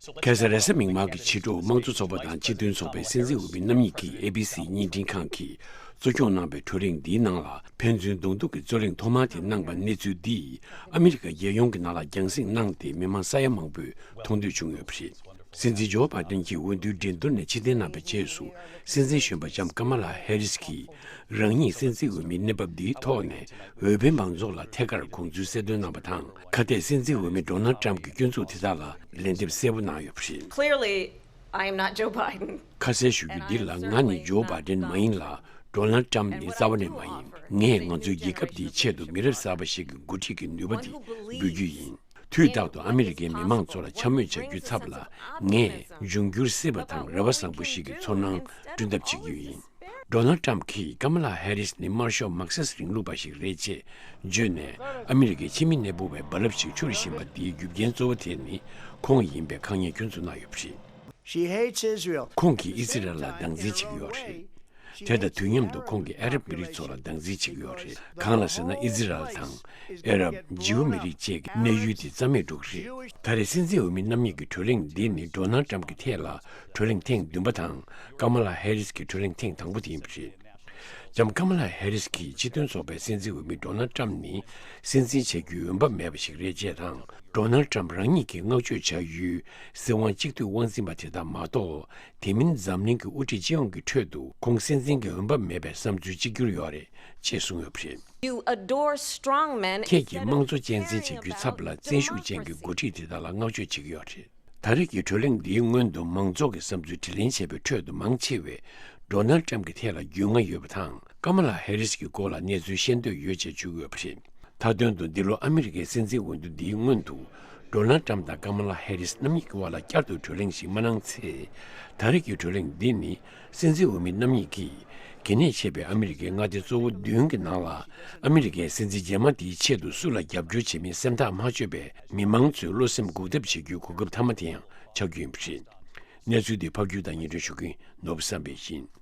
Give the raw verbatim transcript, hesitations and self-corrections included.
ཁ་སང་རེས་གཟའ་མིག་དམར་གྱི་ཕྱི་དྲོ་དམངས་གཙོ་ཚོགས་པ་དང་སྤྱི་མཐུན་ཚོགས་པའི་སྲིད་འཛིན་འོས་མི་རྣམ་གཉིས་ཀྱིས་ཨེ་བི་སི་བརྙན་འཕྲིན་ཁང་གིས་གཙོ་སྐྱོང་གནང་བའི་གྲོས་རིམ་འདིའི་ནང་ལ་ཕན་ཚུན་གདོང་ཐུག་གི་རྩོད་གླེང་ཐོག་མར་དེ་གནང་པ་གནས་ཚུལ་འདིས་ཨ་མི་རི་ཀ་རྒྱལ་ཡོངས་ཀྱི་ནང་ལ་རྒྱང་སྲིང་གནང་སྟེ་མི་མང་ས་ཡ་མང་པོས་མཐོང་ཐོས་བྱུང་ཡོད་པ་རེད། སྲིད་འཛིན་ཇོ་བྷ་དན་གྱིས་འོས་བསྡུའི་འགྲན་བསྡུར་ནས་ཕྱིར་འཐེན་གནང་བའི་རྗེས་སུ་སྲིད་འཛིན་གཞོན་པ་ལྕམ་ཀ་མ་ལ་ཧེ་རིས་ཀྱིས་རང་ཉིད་སྲིད་འཛིན་འོས་མིའི་གནས་བབ་འདིའི་ཐོག་ནས་འོས་འཕེན་མང་ཚོགས་ལ་ཐད་ཀར་དགོངས་ཚུལ་གསལ་སྟོན་གནང་བ་དང་། ཁ་གཏད་སྲིད་འཛིན་འོས་མི་ཌོ་ནལ་ཏྲམ་གྱི་སྐྱོན་འཛུགས་དེ་དག་ལ་ལན་འདེབས་གསལ་པོ་གནང་ཡོད་པ་རེད། Clearly, I am not Joe Biden. ཁ་གསལ་ཞུ་རྒྱུ་འདི་ལ་ང་ནི་ཇོ་བྷ་དན་མ་ཡིན་ལ། ཌོ་ནལ་ཏྲམ་ནི་རྩ་བ་ནས་མ་ཡིན། ངས་ང་ཚོའི་རྒྱལ་ཁབ་འདིའི་ཆེད་དུ་མི་རབས་གསར་པ་ཞིག་གི་འགོ་ཁྲིད་ཀྱི་ནུས་པ་དེ་འབུལ་རྒྱུ་ཡིན། དུས་རྟག་ཏུ་ཨ་མི་རི་ཀའི་མི་མང་ཚོ་ལ་འཕྱ་སྨོད་བྱ་རྒྱུའི་ཚབ་ལ་ངས་འབྱུང་འགྱུར་སྲིད་པ་དང་རེ་བ་བཟང་པོ་ཞིག་གི་ཚོར་སྣང་བསྐྲུན་ཐབས་བྱེད་རྒྱུ་ཡིན། ཌོ་ནལ་ཏྲམ་གྱིས་ཀ་མ་ལ་ཧེ་རིས་ནི་དམར་ཤོག་མར་ཁེ་སི་རིང་ལུགས་པ་ཞིག་རེད་ཅེས་བརྗོད་ནས། ཨ་མི་རི་ཀའི་ཕྱི་མི་གནས་སྤོ་བའི་རྦ་རླབས་ཤིག་འཕྱུར་བཞིན་པ་འདིའི་རྒྱུ་རྐྱེན་གཙོ་བོ་དེ་ནི་ཁོང་ཡིན་པའི་ཁག་ཉེས་སྐྱོན་འཛུགས་གནང་ཡོད་པ་རེད། She hates Israel. ཁོང་གིས་ཨི་ཛི་རལ་ལ་སྡང་འཛིན་བྱེད་ཀྱི་ཡོད་རེད། དེ་དང་དུས་མཉམ་དུ་ཁོང་གིས་ཨ་རབ་མི་རིགས་ཚོ་ལ་སྡང་འཛིན་བྱེད་ཀྱི་ཡོད་རེད། གང་ལ་ཟེར་ན། ཨི་ཛི་རལ་དང་ཨ་རབ། ཇིའུ་མི་རིགས་བཅས་ཀྱི་གནས་ཡུལ་དེ་རྩ་མེད་འགྲོ་གི་རེད། ད་རེས་སྲིད་འཛིན་འོས་མི་རྣམ་གཉིས་ཀྱི་གྲོས་གླེང་འདི་ནི་ཌོ་ནལ་ཏྲམ་གྱི་ཐད་ལ་གྲོས་གླེང་ཐེངས་བདུན་པ་དང་། ཀ་མ་ལ་ཧེ་རིས་ཀྱི་གྲོས་གླེང་ཐེངས་དང་པོ་དེ་ཡིན་པ་རེད། ལྕམ་ཀ་མ་ལ་ཧེ་རིས་ཀྱིས་སྤྱི་མཐུན་ཚོགས་པའི་སྲིད་འཛིན་འོས་མི་ཌོ་ནལ་ཏྲམ་ནི་སྲིད་འཛིན་བྱ་རྒྱུའི་འོས་འབབ་མེད་པ་ཞིག་རེད་ཅེས་དང་། ཌོ་ནལ་ཏྲམ་རང་ཉིད་ཀྱིས་བསྔགས་བརྗོད་བྱ་ཡུལ་སྲིད་དབང་གཅིག་སྡུད་དབང་འཛིན་པ་དེ་དག་མ་གཏོགས། དེ་མིན་འཛམ་གླིང་གི་དབུ་ཁྲིད་སྤྱི་ཡོངས་ཀྱི་ཁྲོད་དུ་ཁོང་སྲིད་འཛིན་གྱི་འོས་འབབ་མེད་པའི་བསམ་ཚུལ་གཅིག་གྱུར་ཡོད་རེད་ཅེས་གསུངས་ཡོད་པ་རེད། You adore strong men. ཁྱེད་ཀྱིས་དམངས་གཙོ་གཅེས་འཛིན་བྱེད་རྒྱུའི་ཚབ་ལ་བཙན་ཤུགས་ཅན་གྱི་འགོ་ཁྲིད་དེ་དག་ལ་བསྔགས་བརྗོད་བྱེད་ཀྱི་ཡོད་རེད། ད་རེས་ཀྱི་གྲོས་གླེང་འདིའི་སྔོན་དུ་མང་ཚོགས་ཀྱི་བསམ་ཚུལ་དྲིས་ལན་བྱས་པའི་ཁྲོད་དུ་མང་ཆེ་བས་ཌོ་ནལ་ཏྲམ་གྱི་ཐད་ལ་རྒྱུས་མངའ་ཡོད་པ་དང་། ཀ་མ་ལ་ཧེ་རིས་ཀྱི་སྐོར་ལ་གནས་ཚུལ་ཤེས་འདོད་ཡོད་ཅེས་བརྗོད་ཀྱི་ཡོད་པ་རེད། མཐའ་དོན་དུ་འདི་ལོ་ཨ་མི་རི་ཀའི་སྲིད་འཛིན་འོས་བསྡུ་འདིའི་སྔོན་དུ་ཌོ་ནལ་ཏྲམ་དང་ཀ་མ་ལ་ཧེ་རིས་རྣམ་གཉིས་ཀྱི་དབར་ལ་བསྐྱར་དུ་གྲོས་གླེང་ཞིག་མ་གནང་ཚེ། ད་རེས་ཀྱི་གྲོས་གླེང་འདི་ནི་སྲིད་འཛིན་འོས་མི་རྣམ་གཉིས་ཀྱིས་གལ་གནད་ཆེ་བའི་ཨ་མི་རི་ཀའི་མངའ་སྡེ་གཙོ་བོ་བདུན་གྱི་ནང་ལ་ཨ་མི་རི་ཀའི་སྲིད་འཛིན་རྗེས་མ་དེའི་ཆེད་དུ་སུ་ལ་རྒྱབ་སྐྱོར་བྱེད་མིན་སེམས་ཐག་མ་ཆོད་པའི་མི་མང་ཚོའི་བློ་སེམས་འགུག་ཐབས་བྱེད་རྒྱུའི་གོ་སྐབས་མཐའ་མ་དེ་ཡང་ཆགས་རྒྱུ་ཡིན་པ་རེད། གནས་ཚུལ་འདི་ཕབ་སྒྱུར་དང་སྙན་སྒྲོན་ཞུ་མཁན་ནོར་བུ་བསམ་འཕེལ་ཡིན།